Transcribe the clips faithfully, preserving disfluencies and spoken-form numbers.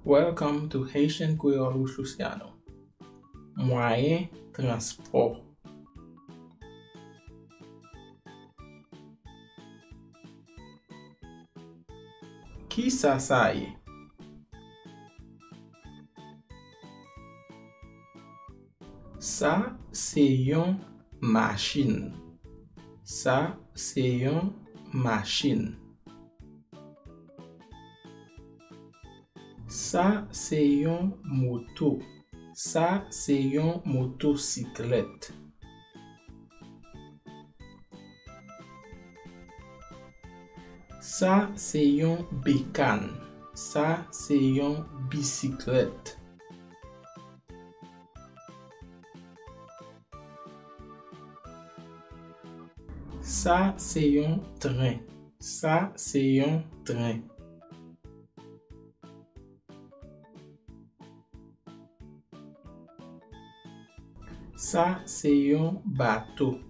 Welcome to Haitian Creole with Luciano. Mwayen transpò. Kisa sa ye? Sa se yon machin. Sa se yon machin. Sa se yon moto. Sa se yon motosiklèt. Sa se yon bekàn. Sa se yon bisiklèt. Sa se yon tren. Sa se yon tren. Sa se yon bato.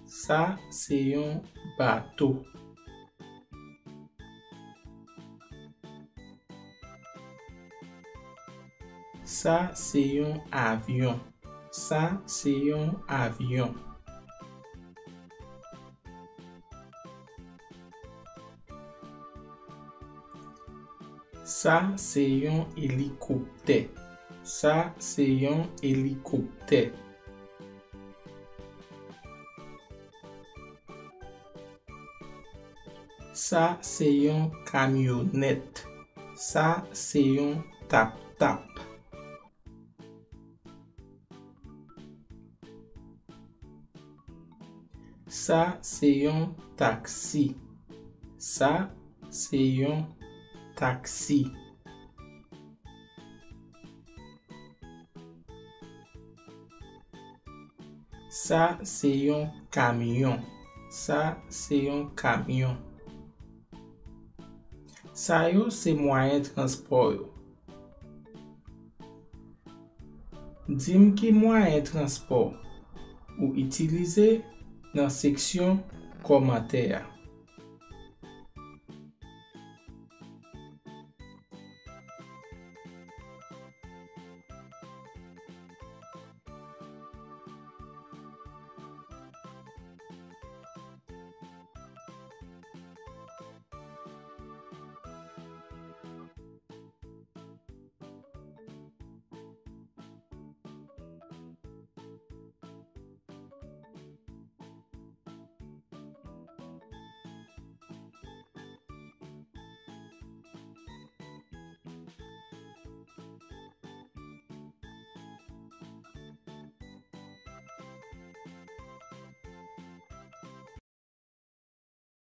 Sa se yon bato. Sa se yon avyon. Sa se yon avyon. Sa se yon elikoptè. Sa se yon elikoptè. Sa se yon kamyonèt. Sa se yon tap-tap. Sa se yon taksi. Sa se yon taksi. Sa se yon kamyon. Sa se yon kamyon. Sa yo se mwayen transpò yo. Di m ki mwayen transpò ou itilize nan seksyon kòmantè a.